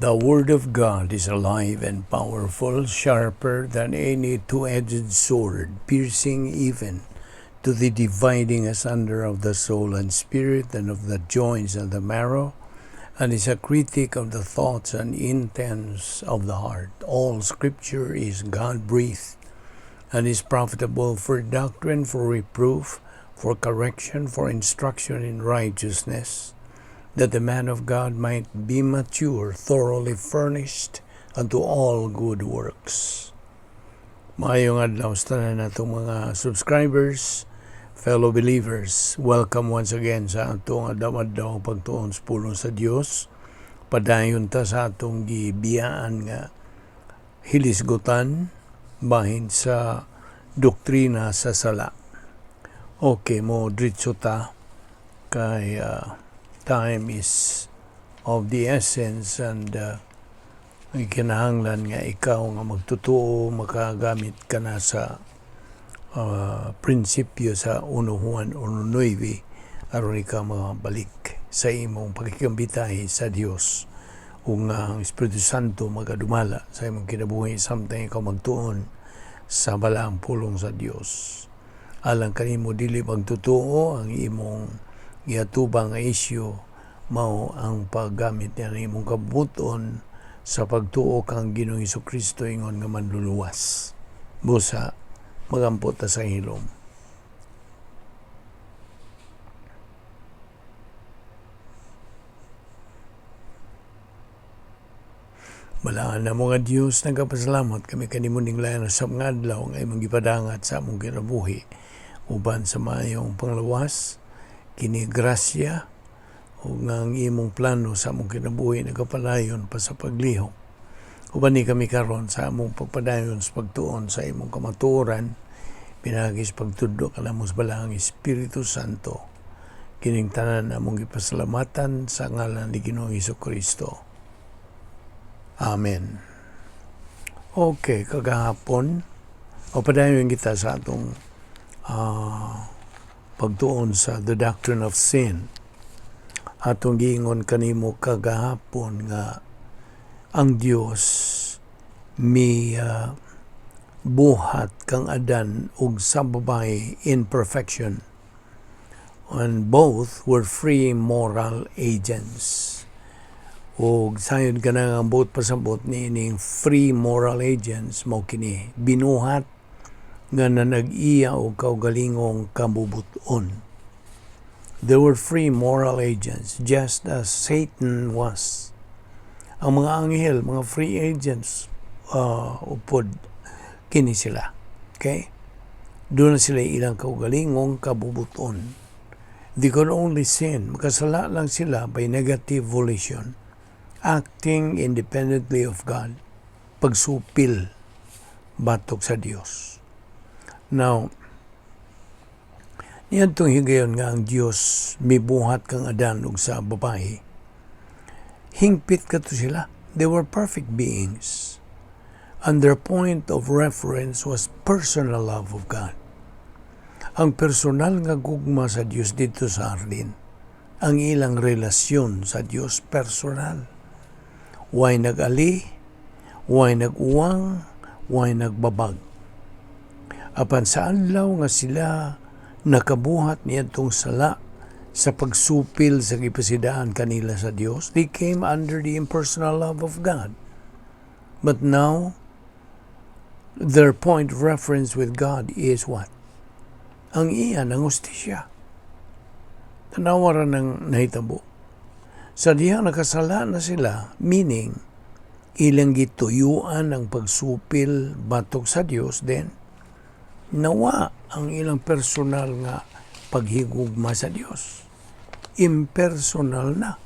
The Word of God is alive and powerful, sharper than any two-edged sword, piercing even to the dividing asunder of the soul and spirit and of the joints and the marrow, and is a critic of the thoughts and intents of the heart. All Scripture is God-breathed and is profitable for doctrine, for reproof, for correction, for instruction in righteousness, that the man of God might be mature, thoroughly furnished unto all good works. Maayong adlaw sa tanan natong mga subscribers, fellow believers. Welcome once again sa atong adlaw-adlaw pagtuon sa pulong sa Dios. Padayon ta sa atong gibiyaan nga hilisgutan bahin sa doktrina sa sala. Okay, mo diretso ta kay time is of the essence and kinahanglan nga ikaw nga magtutuo makagamit ka na sa prinsipyo sa 1 Juan 1:9 aron ikaw makabalik sa imong pakikambitahe sa Dios ug nga ang Espiritu Santo magadumala sa imong kinabuhi samtang ikaw magtuon sa balaang pulong sa Dios. Alang kanimo dili magtutuo, ang imong giatubang nga isyu mao ang paggamit niya ng imong kabubut-on sa pagtuo kang Ginoong Kristo ingon nga manluluwas. Busa magampo ta sa hilom. Balaan na mo nga Dios, nagapasalamat kami kanimo ning lain sa mga adlaw nga imong gipadangat sa among kinabuhi uban sa maayong panglawas kini grasya ug ang imong plano sa among kinabuhi nagapadayon pa sa paglihok. Uban ni kami karon sa among pagpadayon sa pagtuon sa imong kamatuoran pinaagi sa pagtudlo kanamo sa Balaang Espiritu Santo. Kining tanan among gipasalamatan sa ngalan ni Ginoong Kristo. Amen. Okay, kagahapon o padayon kita sa atong pagtuon sa the doctrine of sin. Atong giingon kanimo kagahapon nga ang Dios mi buhat kang Adan ug sa babae in perfection, and both were free moral agents. Ug sayon ka na ang buot pasabot niining free moral agents mao kini binuhat nga nanag-iya og kaugalingong kabubuton. They were free moral agents just as Satan was. Ang mga anghel, mga free agents, upod kini sila. Okay? Doon na sila ilang kaugalingong kabubuton. They could only sin. Makasala lang sila by negative volition, acting independently of God, pagsupil batok sa Dios. Now, niadtong higayon nga ang Dios mibuhat kang Adan ug sa babae, hingpit kato sila. They were perfect beings. And their point of reference was personal love of God. Ang personal nga gugma sa Dios dito sa hardin, ang ilang relasyon sa Dios personal. Way nag-ali, way nag-uwang, way nagbabag. Apan sa adlaw nga sila nakabuhat niadtong sala sa pagsupil sa gipasidaan kanila sa Dios, they came under the impersonal love of God. But now, their point of reference with God is what? Ang iya ng hustisya. Tanawa ra ng nahitabo. Sa diha nakasala na sila, meaning, ilang gituyuan ang pagsupil batok sa Dios, then nawa ang ilang personal nga paghigugma sa Dios. Impersonal na.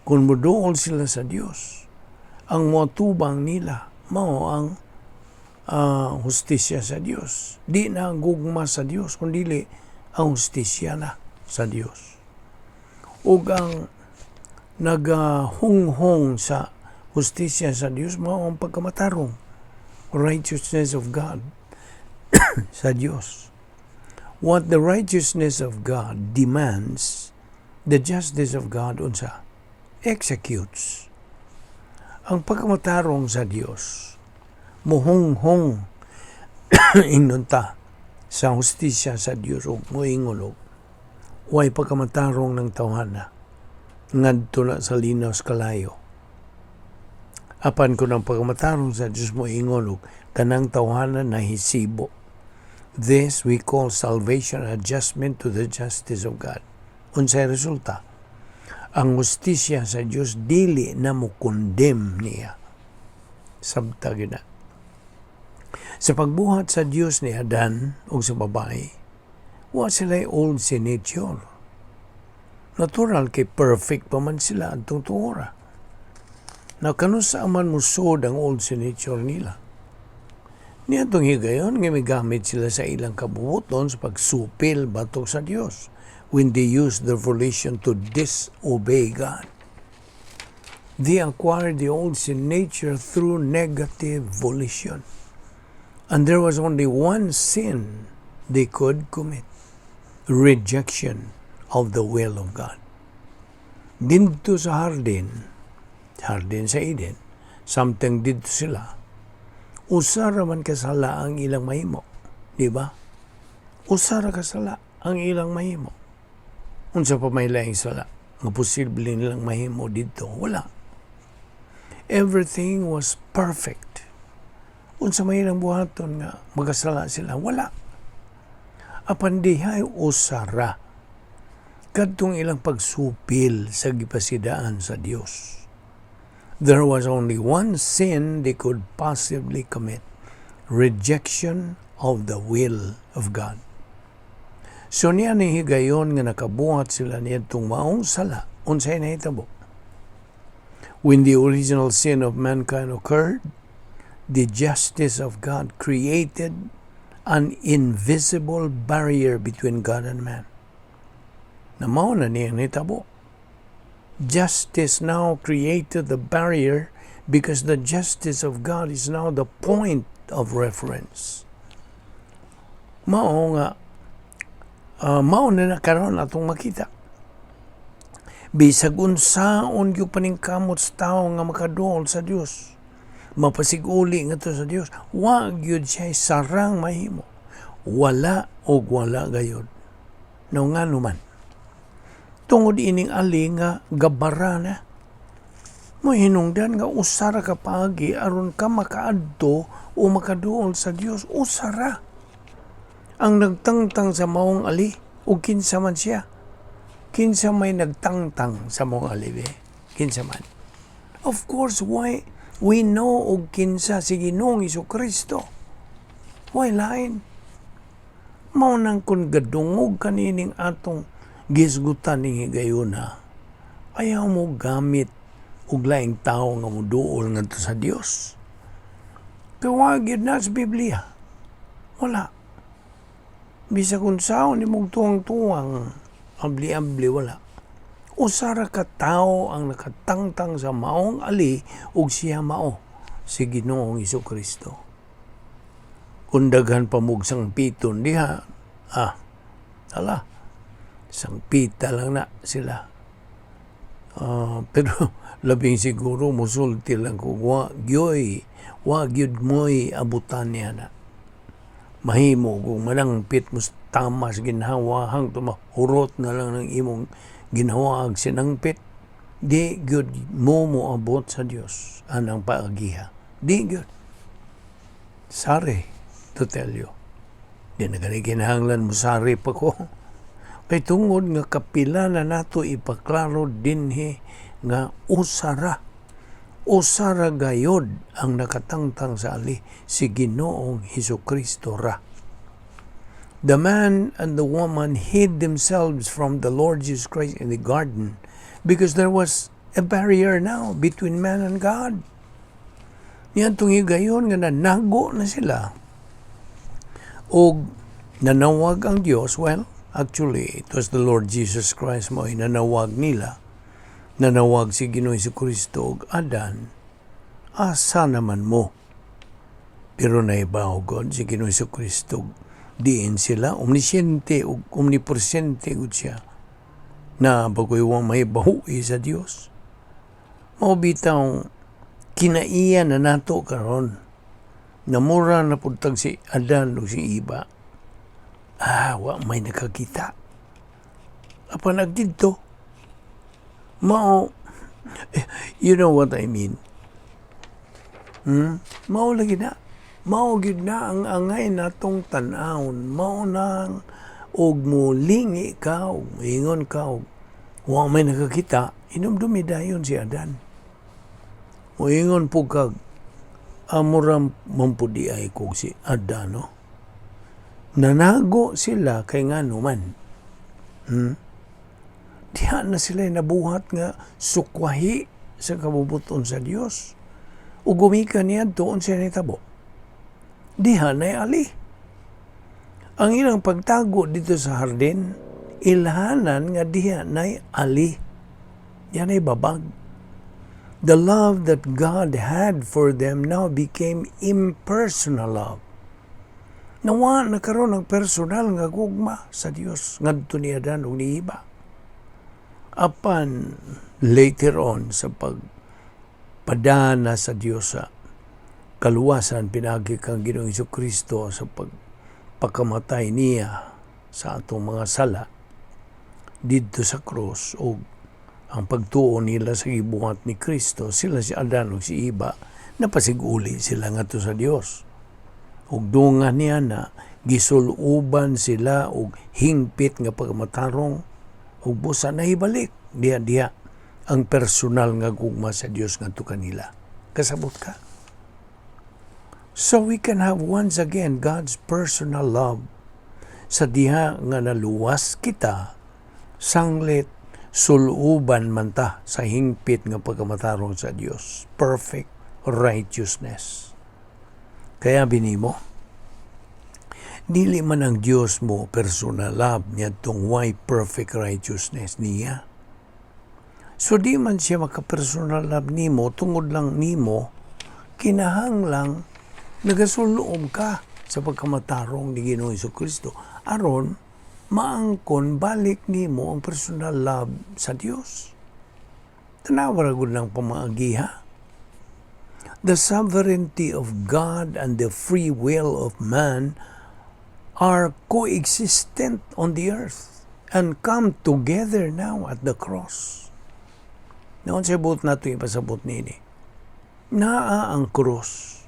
Kung muduol sila sa Dios, ang moatubang nila mao ang hustisya sa Dios. Di na ang gugma sa Dios, kundi ang hustisya na sa Dios. Ug ang nagahunghong sa hustisya sa Dios mao ang pagkamatarong, righteousness of God sa Dios. What the righteousness of God demands, the justice of God unsa executes. Ang pagkamatarong sa Dios muhunghong, ingnon ta, sa hustisya sa Dios ug moingon og way pagkamatarong ng tawhana ngadto na sa linaw sa kalayo. Apan kun ang pagkamatarong sa Dios moingon og kanang tawhana nahisibo. This we call salvation, adjustment to the justice of God. Unsay resulta? Ang hustisya sa Dios dili na mo condemn niya. Sabta gyud na. Sa pagbuhat sa Dios ni Adan ug sa babae, wa sila old sin nature. Natural kay perfect pa man sila atong tuora. Na kanus-a man musod ang old sin nature nila? Niadtong higayon nga migamit sila sa ilang kabubuton sa pagsupil batok sa Dios when they use their volition to disobey God. They acquired the old sin nature through negative volition. And there was only one sin they could commit: rejection of the will of God. Didto sa hardin, hardin sa Eden, samtang didto sila, usa ra man ka sala ang ilang mahimo. Di ba? Usa ra ka sala ang ilang mahimo. Unsa pa may laing sala nga posible nilang mahimo didto? Wala. Everything was perfect. Unsa may ilang buhaton nga magasala sila? Wala. Apan dihay usa ra. Kadtong ilang pagsupil sa gipasidaan sa Dios. There was only one sin they could possibly commit: rejection of the will of God. So niya ni higayon nga nakabuhat sila niadtong maong sala, unsay nahitabo? When the original sin of mankind occurred, the justice of God created an invisible barrier between God and man. Na mao na niyang nahitabo. Justice now created the barrier because the justice of God is now the point of reference. Mao nga mao na na karon atong makita. Bisag unsaon gyud paningkamot sa tawo nga makaduol sa Dios, mapasiguli ngadto sa Dios, wa gyud siya sarang mahimo. Wala og wala gayod. No ngano man? Tungod ining ali nga gabara na. Mohinungdan nga usa ra ka paagi aron ka makaadto o makaduol sa Dios, usa ra. Ang nagtangtang sa maong ali ug kinsa man siya? Kinsa may nagtangtang sa maong ali be? Kinsa man? Of course, why we know og kinsa, si Ginoong Kristo. Way lain. Mao nang kung gadungog kanining atong gisgutan ning higayuna, ayaw mo gamit og laing tawo nga moduol ngadto sa Dios. Kay wa gyud na sa Biblia. Wala. Bisag unsaon nimong tuwang-tuwang, abli-abli, wala. Usa ra ka tawo ang nakatangtang sa maong ali ug siya mao si Ginoong Kristo. Kung daghan pa mog sangpiton diha, ala, sangpita lang na sila. Pero labing siguro musulti lang ko, wa gyoy, wa gyud mo'y abutan niya na. Mahimo kung manangpit mo sa tamas ginhawa hangtod mahurot na lang ng imong ginhawa ag sinangpit, di gyud mo moabot sa Dios anang paagiha. Di gyud. Sorry to tell you. Di na gani kinahanglan mo sorry pa ko. Kay tungod nga kapila na nato ipaklaro dinhi nga usara. Usara gayod ang nakatangtang sa ali, si Ginoong Hesus Kristo ra. The man and the woman hid themselves from the Lord Jesus Christ in the garden because there was a barrier now between man and God. Niadtong higayon nga nanago na sila og nanawag ang Dios, well, actually, it was the Lord Jesus Christ mo nanawag nila. Nanawag si Ginoong Kristo og, "Adan, asa naman mo?" Pero naibaw god si Ginoong Kristo diin sila, omnisciente ug omnipresente gud siya. Na bagoy wa may bahui sa Dios. Mao bitaw Kinaiya na nato karon. Namura na pud tag si Adan ug si Iba. Ah, wa may nakakita. Apan agdidto. Mao, you know what I mean. Mao lagi na. Mao gyud na ang angay natong tan-awon. Mao nang og mulingi ka og ingon ka og wa may nakakita, hinumdumi dayon si Adan. Moingon po kag amo ra man pud diay kog si Adan, no? Nanago sila kay ngano man. Diha na sila nabuhat nga sukwahi sa kabubuton sa Dios. Ug gumikan niya doon siya nitabo. Diha na ali. Ang ilang pagtago dito sa hardin, ilhanan nga diha nay ali. Yan ay babag. The love that God had for them now became impersonal love. Nawa na karon ang personal nga gugma sa Dios ngadto ni Adan ug ni Eva. Apan later on, sa pagpadana sa Dios sa kaluwasan pinagi kang Ginoong Kristo sa pagpakamatay niya sa atong mga sala didto sa krus o ang pagtuo nila sa gibuhat ni Kristo, sila si Adan ug si Eva, napasiguli sila ngadto sa Dios. Ug dungan niya na gisuluban sila og hingpit nga pagmatarong ug busa nahibalik diha diha ang personal nga gugma sa Dios ngadto kanila. Kasabot ka? So we can have once again God's personal love sa diha nga naluwas kita sanglit suluban man ta sa hingpit nga pagkamatarong sa Dios. Perfect righteousness. Kaya binimo, dili man ang Dios mo personal love niya tong why perfect righteousness niya. So di man siya maka-personal love nimo tungod lang nimo, kinahanglang nagasuloob ka sa pagkamatarong ni Ginoong Kristo aron maangkon balik nimo ang personal love sa Dios. Tanawa ra gud ng pamaagiha. The sovereignty of God and the free will of man are coexistent on the earth and come together now at the cross. Noon sa buot nato ipasabot nini. Naa ang cross.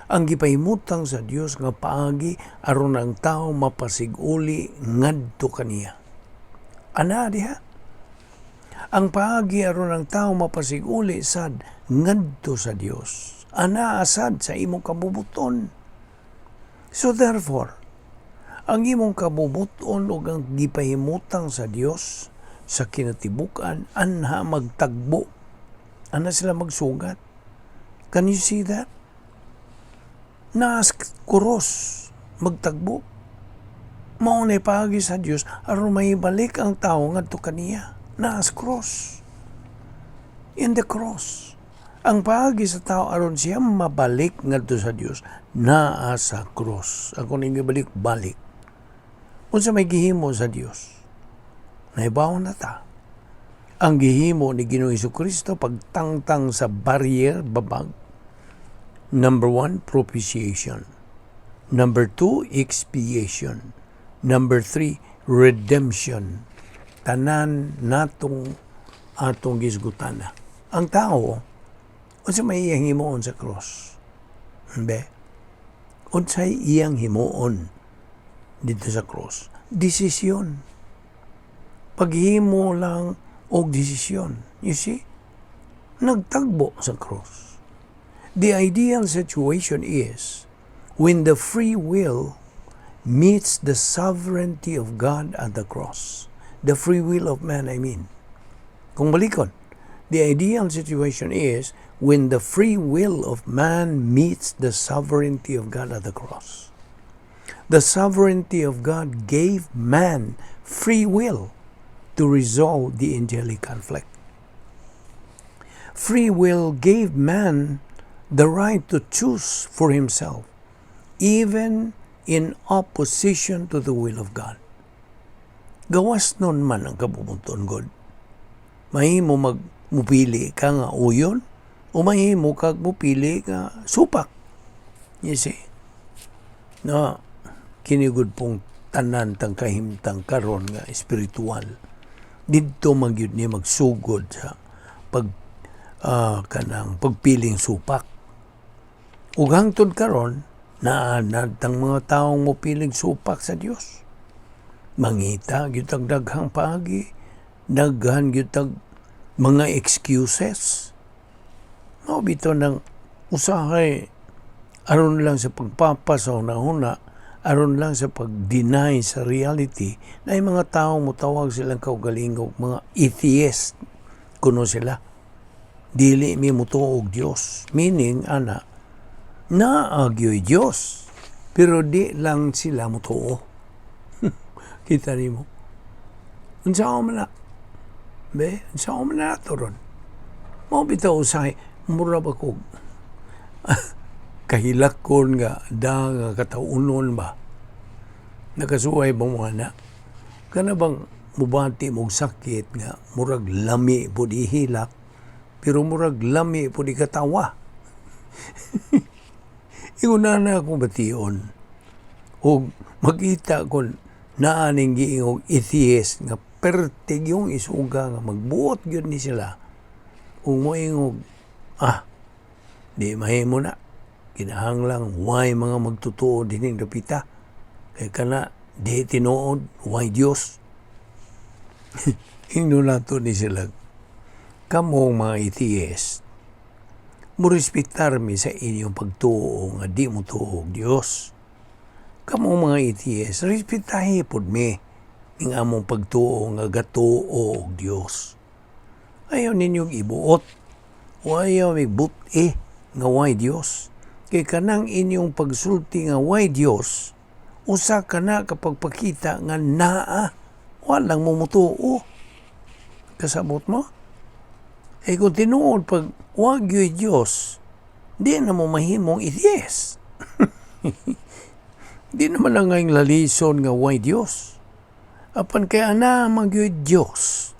Ang gipahimutang sa Dios nga paagi aron ang tao mapasiguli ngadto kaniya. Ana diha. Ang paagi aron ang tao mapasiguli sad ngadto sa Dios. Ana asad sa imong kabubuton. So therefore, ang imong kabubuton ug ang gipahimutang sa Dios sa kinatibukan anha magtagbo. Ana sila magsugat. Can you see that? Naas kuros magtagbo. Mao na paagi sa Dios aron maibalik ang tao ngadto kaniya. Naas cross. In the cross. Ang paagi sa tao aron siya mabalik ngadto sa Dios naa sa cross. Ako ning ibalik balik. Unsa may gihimo sa Dios? Nahibaw na ta. Ang gihimo ni Ginoong Kristo pagtangtang sa barrier, babag. Number one, propitiation. Number two, expiation. Number three, redemption. Tanan natong atong gisgutana. Ang tao, unsa may iyang himuon sa cross? Be? Unsay iyang himuon dito sa cross? Desisyon. Paghimo lang og desisyon. You see? Nagtagbo sa cross. The ideal situation is when the free will meets the sovereignty of God at the cross. The free will of man, I mean. Kung balikon, the ideal situation is when the free will of man meets the sovereignty of God at the cross. The sovereignty of God gave man free will to resolve the angelic conflict. Free will gave man the right to choose for himself, even in opposition to the will of God. Gawas nun man ang kabubuton, God. Mahimo magmupili ka nga uyon O mahimo kag mupili nga supak. You see? Na kini gud pong tanan tang kahimtang karon nga espiritual. Didto man gyud ni magsugod sa pag kanang pagpiling supak. Ug hangtod karon naa na tang mga taong mopiling supak sa Dios. Mangita gyud tag daghang paagi, daghan gyud tag mga excuses. Mao bitaw nang usahay aron lang sa pagpapas sa hunahuna, aron lang sa pag-deny sa reality, na yung mga taong mutawag silang kaugalingog, mga atheist kuno sila. Dili mi mutuo og Dios. Meaning, ana, naa gyoy Dios. Pero di lang sila mutuo. Kita nimo. Unsa man na? Be, unsa man na to ron? Mao bitaw usahay, mura ba kog kahilakon nga da nga kataunon ba? Nakasuway ba mo na? Kana bang mubati mong sakit nga murag lami pud ihilak, pero murag lami pud ikatawa. Ingon na na akong bation. Og makita kon naa ning giingog atheist nga pertig yung isuga nga magbuot gyud ni sila. Ug moingog, di mahimo na. Kinahanglang way mga magtutuo dining dapita. Kay kana di tinuod, way Dios. Ingnon nato ni sila, kamong mga atheist, murespetar mi sa inyong pagtuo nga di mo tuo og Dios. Kamong mga atheist, respetahi pod mi ning among pagtuo nga gatuo og Dios. Ayaw ninyong ibuot o ayaw migbuti nga way Dios. Kay kanang inyong pagsulti nga way Dios, usa ka na kapag pakita nga naa, walang mumutuo. Kasabot mo? Eh kung tinuod pag wag yo'y Diyos, di na mo mahimong atheist. Di naman lang ngayong lalison nga way Diyos. Apan kay ana man gyoy Diyos.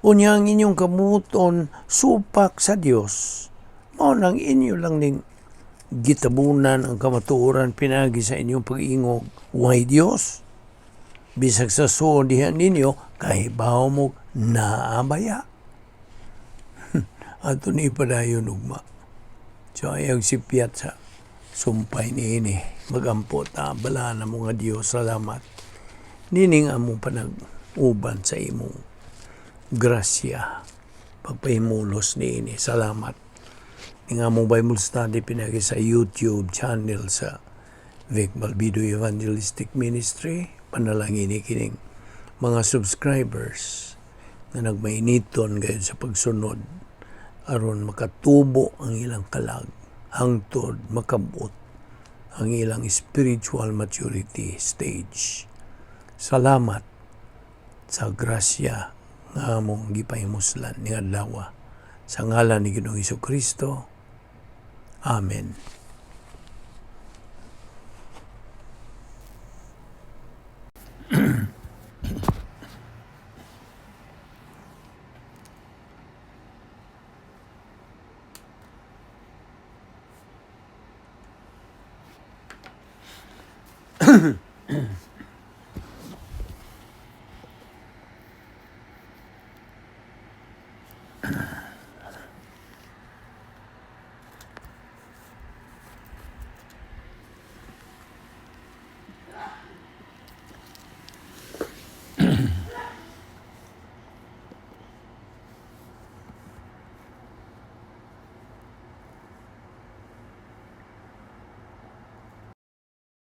Unya ang inyong kamuton supak sa Dios. Mao nang inyo lang ning gitabunan ang kamatuoran pinagi sa inyong pag-ingog way Dios. Bisag sa suod diha ninyo, kahibaw mo naabaya. Ato ni padayon ugma. So ayaw sipyat sa sumpay ni ini. Magampo ta, bala na mo nga Dios, salamat. Nining among panag-uban sa imong grasya. Pagpahimulos ni ini. Salamat. Ning among Bible study pinagi sa YouTube channel sa Vic Balbido Evangelistic Ministry. Panalangin ni kining mga subscribers na nagmainiton gayon sa pagsunod aron makatubo ang ilang kalag hangtod makabot ang ilang spiritual maturity stage. Salamat sa grasya nga among gipahimuslan ning adlaw. Sa ngalan ni Ginoong Kristo. Amen.